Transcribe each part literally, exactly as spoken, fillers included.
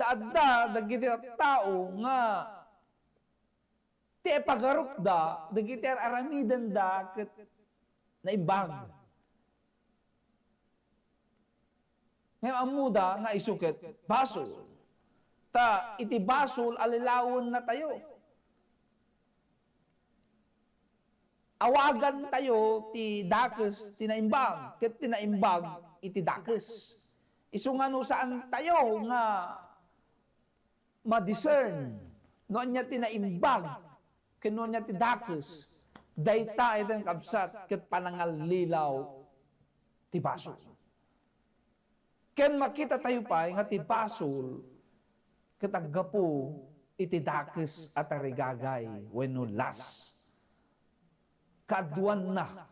adda dagiti tattao nga ti ipagarupda dagiti ar-aramidenda ket naimbag. Ngem ammoda nga isu ket basol. Ta iti basol a lilawennatayo. Awagantayo ti dakes ti naimbag, ket ti naimbag iti dakes. Isu nga no saantayo nga ma-discern no ania ti naimbag ken no ania ti dakes, dayta iti nakabsat ket panangallilaw ti basol. Ken makitatayo pay nga ti basol ket aggapu iti dakes a tarigagay wenno lust. Kaaduanna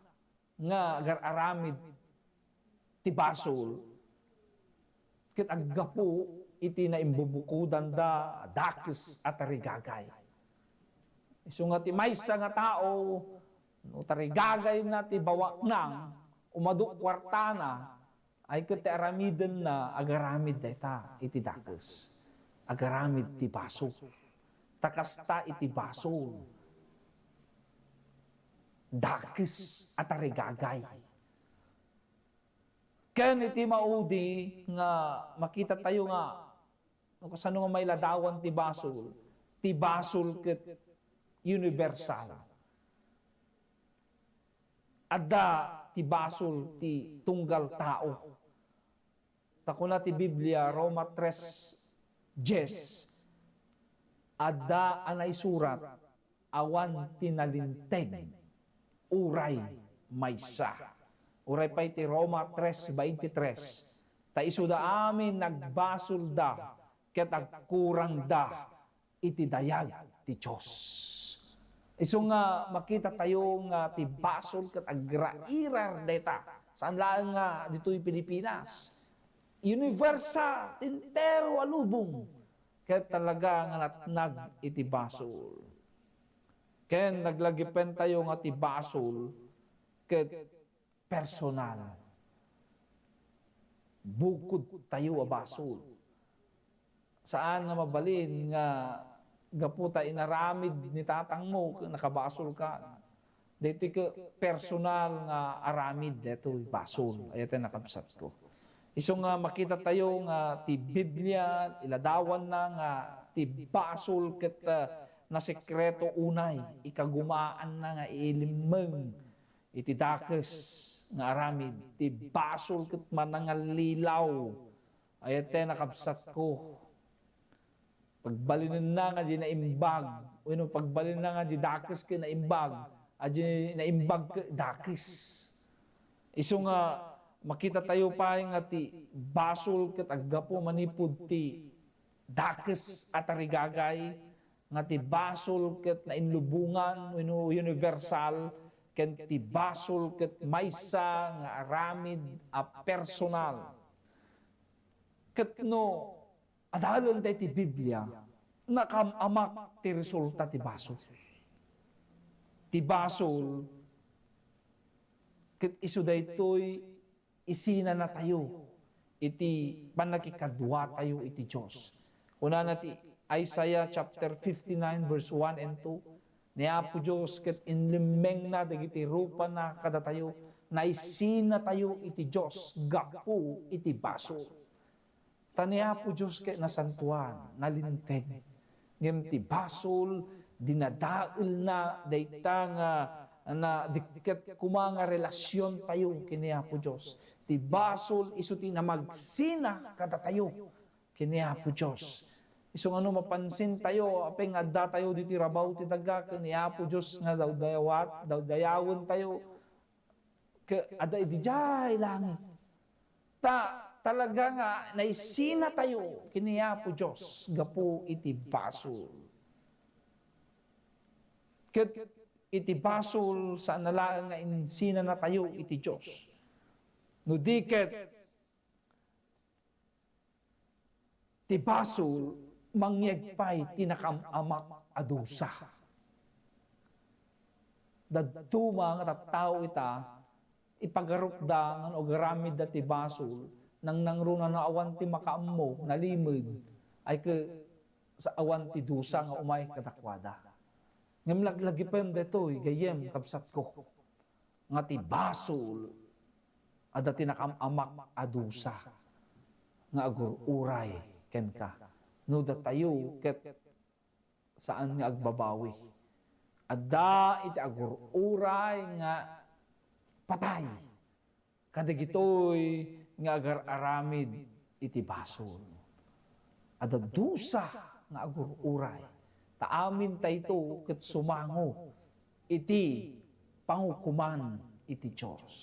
nga agar-aramid ti basol ket aggapu iti naimbubukodanda a dakes a tarigagay. Isu nga ti maysa nga tao, no tarigagayna ti bawaknang, umadu kuartana, ay ket ti aramidenna, agaramid dayta iti dakes. Agaramid ti basol. Ta kasta iti basol. Dakes a tarigagay. Ken iti maudi nga makitatayo nga no kasano nga mailadawan ti basol, ti basol ket universal. Adda ti basol ti tunggal tao. Ta kuna ti Biblia, Roma tres diez, adda a naisurat, awan ti nalinteg, uray maysa. Uray pay ti Roma tres veintitrés, ta isuda amin nagbasolda ket agkurangda iti dayag ti Dios. Isu nga makitatayo nga ti basol ket agrairar dayta. Saan laeng nga ditoy Pilipinas. Universal, entero a lubong. Ket talaga nga natnag iti basol. Ken naglagipentayo nga ti basol ket personal. Bukod tayo a basol. Saan nga mabalin nga gapu ta inaramid ni tatangmo, nakabasolka. Daytoy ket personal nga aramid, daytoy basol. Ayat nakabsat ko. Isu nga makitatayo nga ti Biblia, iladawanna nga ti basol ket, ah, nasekreto unay, ikagumaanna nga ilimmeng iti dakes nga aramid, ti basol ket manangallilaw. Ayat nakabsatko. Pagbalinenna nga di naimbag, wenno pagbalinenna nga di dakes ket naimbag, a di naimbag ket dakes. Isu nga makitatayo pay nga ti basol ket aggapu manipud ti dakes a tarigagay, nga ti basol ket nainlubongan wenno universal, ken ti basol ket maysa nga aramid a personal. Ket no adalen daytoy Biblia, nakam-amak ti resulta ti basol. Ti basol, ket isu daytoy isinanatayo iti pannakikaduatayo iti Dios. Kunana ti Isaiah chapter fifty-nine, verse one and two, "Ni Apo Dios ket inlimmengna dagiti rupana kadatayo, naisinatayo iti Dios gapu iti basol." Ta ni Apo Dios ket nasantoan, nalinteg. Ngem ti basol, dinadaelna dayta nga na dikket koma nga relasiontayo ken ni Apo Dios. Ti basol isu ti namagsina kadatayo ken ni Apo Dios. Isu nga no mapansintayo, apay nga addatayo ditoy rabaw ti daga ken ni Apo Dios nga dawdayawat, dawdayawentayo, ket adda idiay langit. Ta talaga nga naisinatayo ken ni Apo Dios gapu iti basol. Ket iti basol, saan na laeng nga insinanatayo iti Dios. No di ket, ti basol, mangyeg pay ti nakam-amak a dusa. Dadduma nga tattao ita, ipagarupda nga no agaramidda ti basol, nangnangruna no awan ti makaammo, nalimed. Ay ket sa awan ti dusa nga umay kadakuada. Ngem laglagipem daytoy, gayyem, kabsatko, nga ti basol, adda ti nakam-amak a dusa nga agur-uray kenka. No datayo ket saan nga agbabawi. Adda iti agur-uray nga patay kadagitoy nga agar-aramid iti basol. Adda dusa nga agur-uray. Ta amin tayto ket sumango iti pangukoman iti Dios.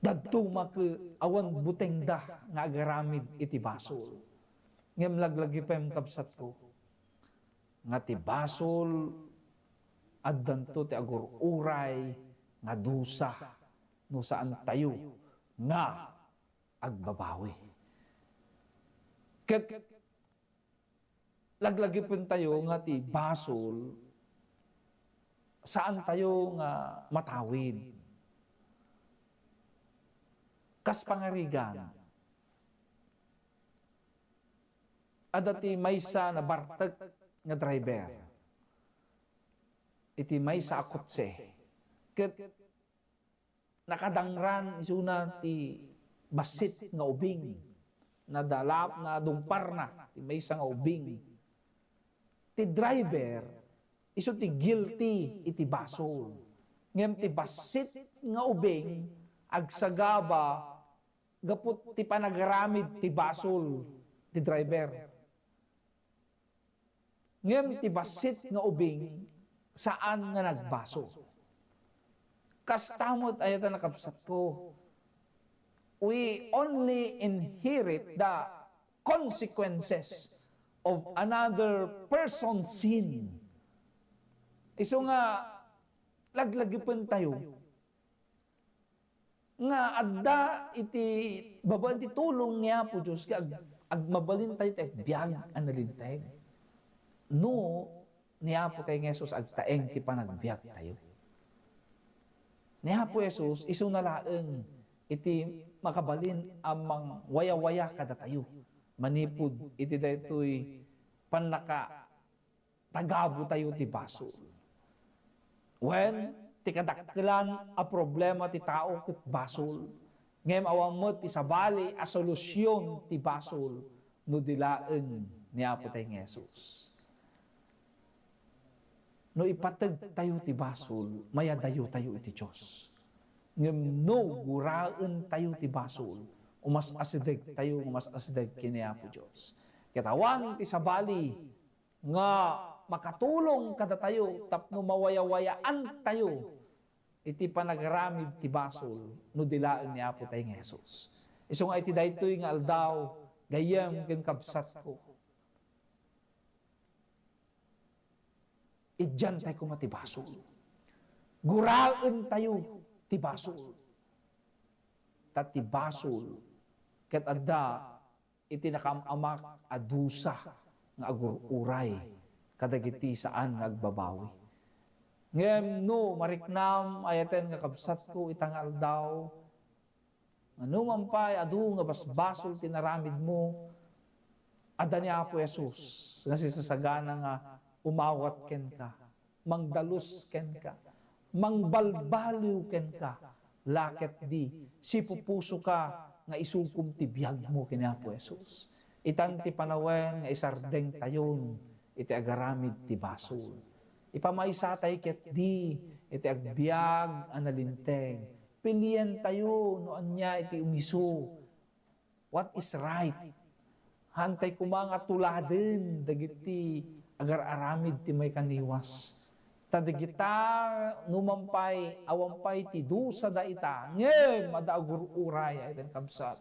Dadduma ket awan butengda nga agaramid iti basol. Ngem laglagipem, kabsatko, nga ti basol, addanto ti agur-uray nga dusa no saantayo nga agbabawi. Ket laglagipentayo nga ti basol, saantayo nga matawid. Kas pangarigan, adda ti maysa nabartek nga driver iti maysa a kotse. Ket nakadangran isuna ti bassit nga ubing. Nadalap, nadungparna ti maysa nga ubing. Ti driver, isu ti guilty iti basol. Ngem ti bassit nga ubing, agsagaba gapu ti panagaramid ti basol ti driver. Ngem ti bassit nga ubing, saan nga nagbasol. Kasta met, ay-ayaten a kabsatko, we only inherit the consequences of another person's sin. Isu nga, laglagipentayo nga adda iti babaen ti tulong ni Apo Dios nga ag-, agmabalintayo ti agbiag a nalinteg. No ni Apo tayo nga Jesus agtaeng ti panagbiagtayo. Ni Apo Jesus, isuna laeng iti makabalin a mangwayawaya kadatayo manipud iti daytoy pannaka tagabutayo ti basol. Wen, ti kadakkelan a problema ti tao ket basol, ngem awan met ti sabali a solusion ti basol no di laeng ni Apo tayo nga Jesus. No ipateg tayo ti basol, mayadayo tayo iti Dios. Ngem no guraen tayo ti basol, umas-asideg tayo, umas-asideg ken ni Apo Dios. Ket awan ti sabali nga makatulong kadatayo tapno mawayawayaan tayo iti panagaramid ti basol no di laeng ni Apo tayo nga Jesus. Isu nga iti daytoy nga aldaw, gayyem ken kabsatko, idian tayo koma ti basol. Guraen tayo ti basol. Ta ti basol ket adda iti nakam-amak a dusa nga agur-uray kadagiti saan nga agbabawi. Ngem no mariknam, ay-ayaten nga kabsatko, ita nga aldaw, nga numan pay adu nga basbasol ti naramidmo, adda ni Apo Jesus nga sisasagana nga umawat kenka, mangdalus kenka, mangbalbaliw kenka, la ketdi sipupusoka nga isukom ti biagmo ken ni Apo Jesus. Itan ti panawen nga isardengtayon iti agaramid ti basol. Ipamaysatay ketdi iti agbiag a nalinteg. Pilientayo no ania iti umiso. What is right? Haantay koma nga tuladen dagiti agar-aramid ti maikaniwas. Ta dagita, numan pay, awan pay ti dusada ita, ngem adda agur-uray, ay-ayaten kabsat,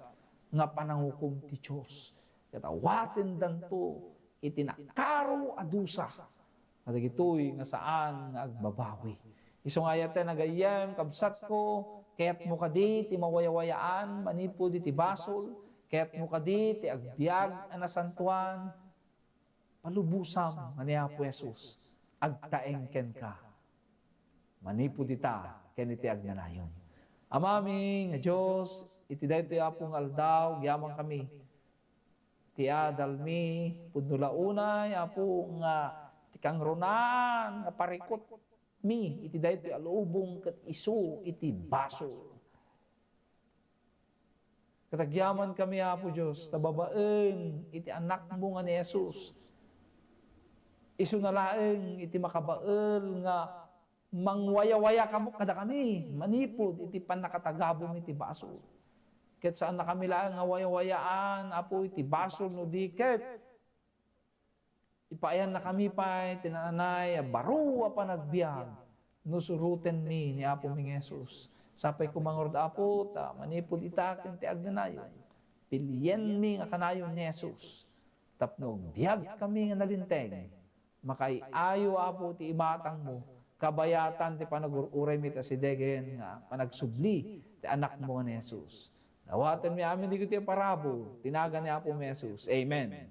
nga panangukom ti Dios. Ket awatendanto iti nakaro a dusa kadagitoy nga saan nga agbabawi. Isu nga ay-ayaten a gayyem, kabsatko, kayatmo kadi ti mawayawayaan manipud iti basol, kayatmo kadi ti agbiag a nasantoan, palubosam nga ni Apo Jesus agtaeng kenka manipud ita ken iti agnanayon. Amami nga Dios, Iti daytoy, Apo, nga aldaw, agyaman kami ti adalmi, pudno la unay, Apo, nga ti kangrunaan nga parikutmi iti daytoy a lubong ket isu iti basol. Ket agyaman kami, Apo Dios, ta babaen iti Anakmo nga ni Jesus, isuna laeng iti makabael nga mangwayawaya kamo kadakami manipud iti pannakatagabum iti basol. Ket saannakami laeng nga wayawayaan, Apo, iti basol no di ket ipaayannakami pay ti naanay a baro a panagbiag no surotenmi ni Apomi nga Jesus. Sapay koma ngarud, Apo, ta manipud ita ken ti agnanayon, pilienmi nga kanayon ni Jesus tapno agbiagkami nga nalinteg. Makaay-ayo, Apo, ti imatangmo, kabayatan ti panagur-uraymi iti asidegen nga panagsubli ti Anakmo nga ni Jesus. Dawatenmi amin dagitoy a parabur, ti nagan ni Apomi Jesus. Amen.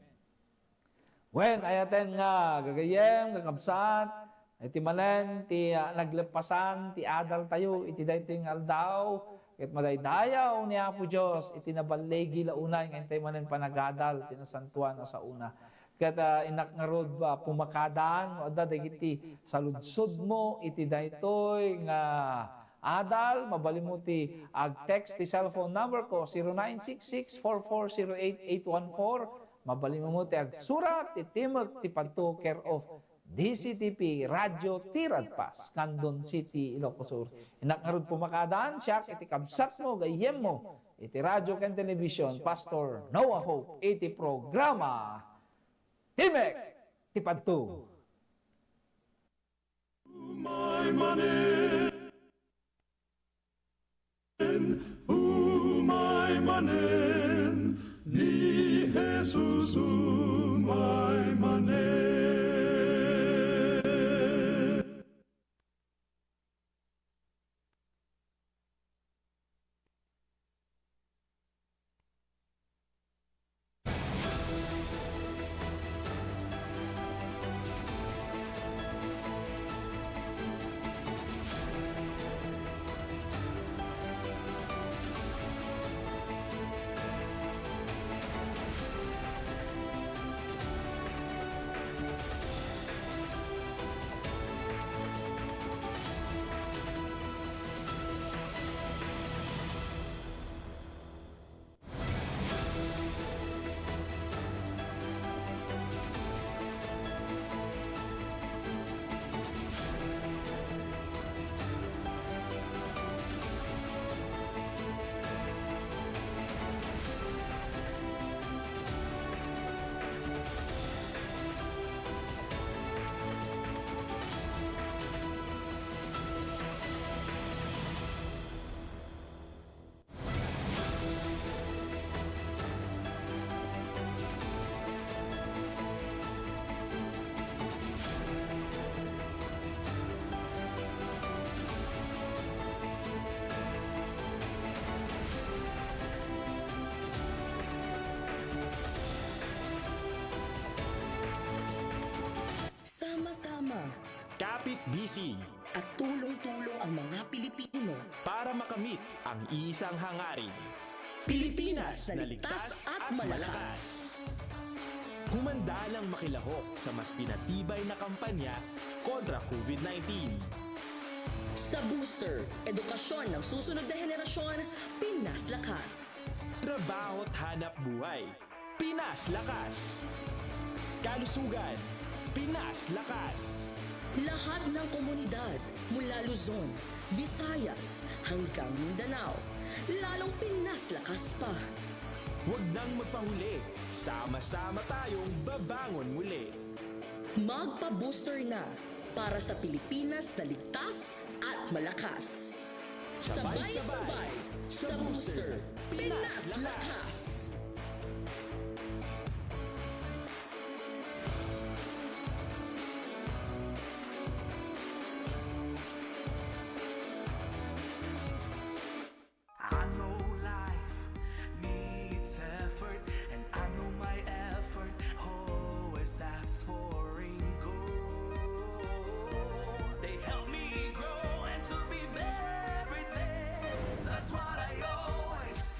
Wen, ayaten nga gagayyem, kakabsat, iti manen ti, ah, nagleppasan ti adaltayo iti daytoy nga aldaw, ket madaydayaw ni Apo Dios iti naballigi la unay nga intay manen panagadal ti nasantoan a saona. Ket, ah, innak ngarud, ah, pumakadaan no adda dagiti saludsodmo iti daytoy nga adal, mabalinmo ti ag-text ti cellphone number ko, zero nine six six four four zero eight eight one four. Mabalinmo ti agsurat ti timek ti padto, care of D C T P Radio Tiradpas, Candon City, Ilocos Sur. Innak ngarud pumakadaan, siak iti kabsatmo, gayyemmo, iti radio ken television, Pastor Noah Hope, iti programa Timek ti Padto. Umay manen, umay manen, ni Jesus umay manen. Sama-sama. Kapit-bisig. At tulong-tulong ang mga Pilipino. Para makamit ang isang hangarin. Pilipinas na ligtas at malakas. Humanda nang makilahok sa mas pinatibay na kampanya kontra COVID nineteen. Sa Booster, edukasyon ng susunod na henerasyon, Pinas Lakas. Trabaho at hanap buhay, Pinas Lakas. Kalusugan, Pinas Lakas. Lahat ng komunidad, mula Luzon, Visayas, hanggang Mindanao, lalong Pinas Lakas pa. Huwag nang magpahuli. Sama-sama tayong babangon muli. Magpa-booster na para sa Pilipinas na ligtas at malakas. Sabay-sabay sa Booster, Pinas Lakas! I know life needs effort, and I know my effort always asks for Ringo. They help me grow and to be better every day. That's what I always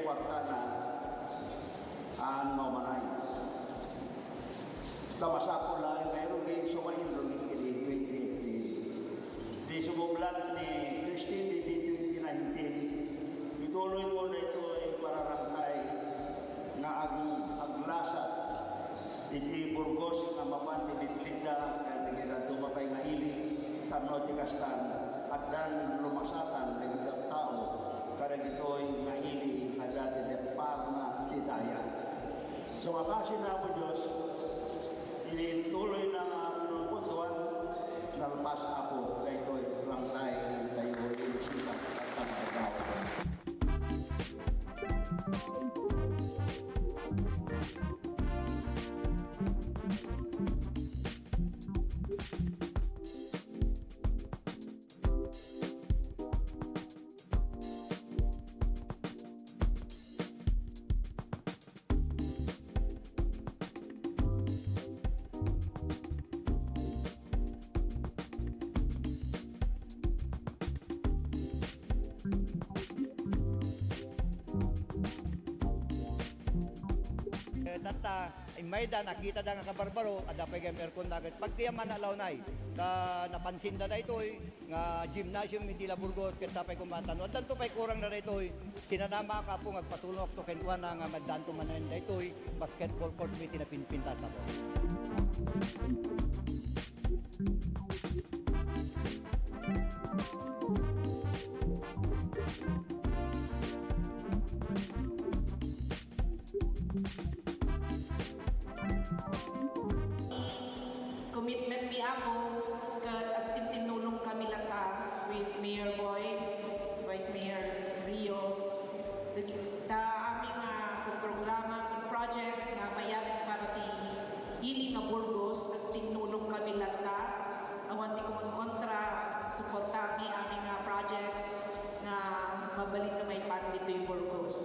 Kuartana, an maumanay. Ta masapul laeng nga irugi, sumain rugi iti twenty eighteen. Di sumublat ni Christine iti twenty nineteen. Ituloy mo daytoy pararangkay nga ag-, aglasat iti Burgos nga mapan ti bibilidda ken dagiti dadduma pay nga ili, tapno ti kastan, addan lumasatan dagiti tattao kadagitoy nga ili adda ti depparna ti daya. So, nga kaasi na Apo Dios, iti tuloy na nga panunottoan, nalpas Apo, daytoy, rangkay, tayo, inisita, at pagkatao. Eh, tatta, immay da, nakita da nga kabarbaro, adda pay gayam aircon da ket pagtiaman na lawnay. Ta napansin da daytoy nga gymnasium iti La Burgos, ket sapay koma ta no addanto pay kurang na daytoy, sinanama ka Apo nga agpatulongakto kenkuana nga maddanto manen daytoy basketball court iti napinpintas Apo. Commitment ni Apo, ket agtintinnulong kami latta with Mayor Boy, Vice Mayor Rio, ta amin nga programa, projects nga mayat para ti ili nga Burgos, agtinnulong kami latta. Awan ti kumonkontra, suporta mi amin nga projects nga mabalin nga maipan ditoy Burgos.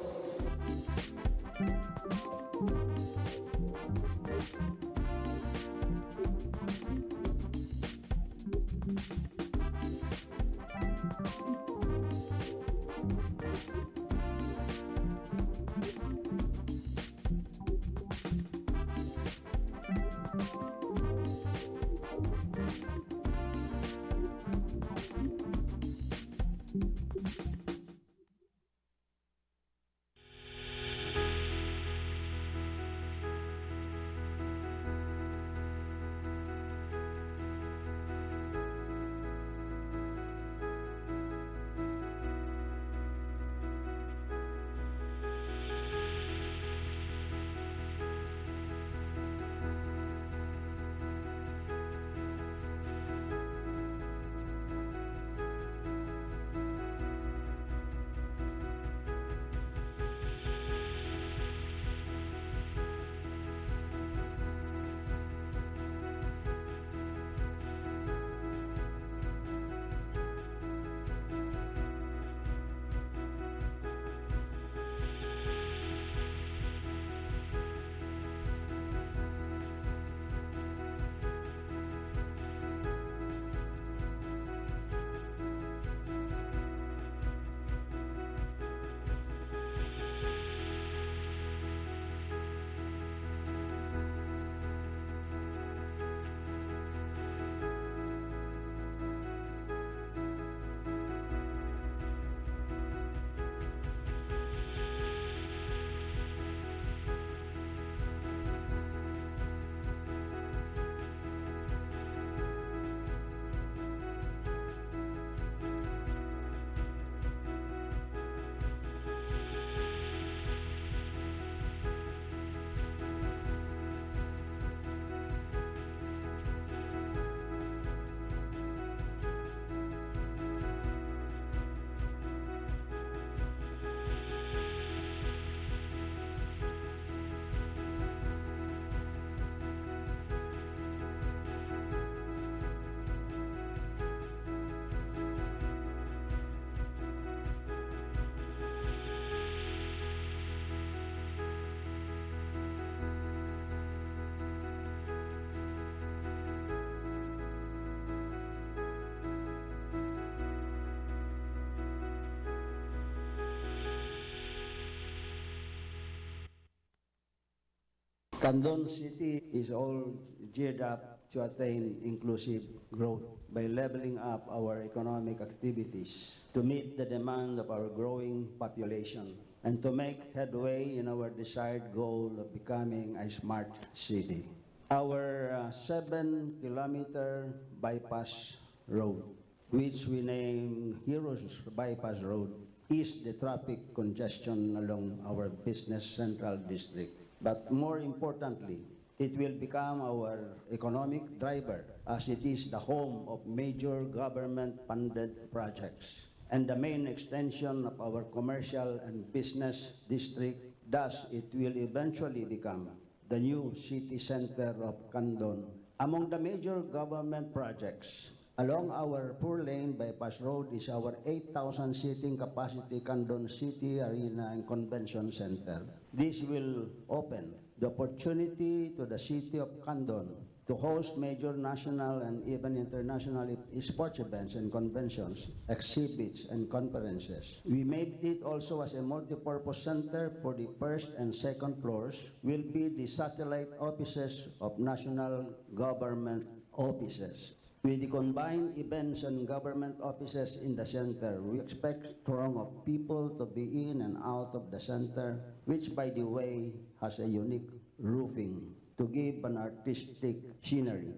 Candon City is all geared up to attain inclusive growth by leveling up our economic activities to meet the demand of our growing population and to make headway in our desired goal of becoming a smart city. Our uh, seven kilometer bypass road, which we name Heroes Bypass Road, is the traffic congestion along our business central district. But more importantly, it will become our economic driver as it is the home of major government-funded projects and the main extension of our commercial and business district. Thus, it will eventually become the new city center of Candon. Among the major government projects along our four-lane bypass road is our eight thousand seating capacity Candon City Arena and Convention Center. This will open the opportunity to the city of Candon to host major national and even international sports events and conventions, exhibits, and conferences. We made it also as a multipurpose center for the first and second floors will be the satellite offices of national government offices. With the combined events and government offices in the center, we expect throng of people to be in and out of the center, which, by the way, has a unique roofing to give an artistic scenery.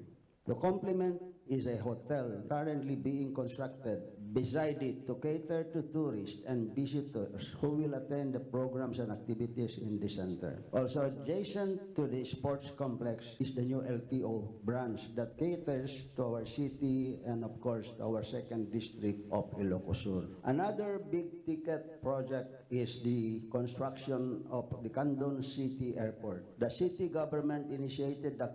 The complement is a hotel currently being constructed beside it to cater to tourists and visitors who will attend the programs and activities in the center. Also adjacent to the sports complex is the new L T O branch that caters to our city and, of course, to our second district of Ilocos Sur. Another big ticket project is the construction of the Candon City Airport. The city government initiated the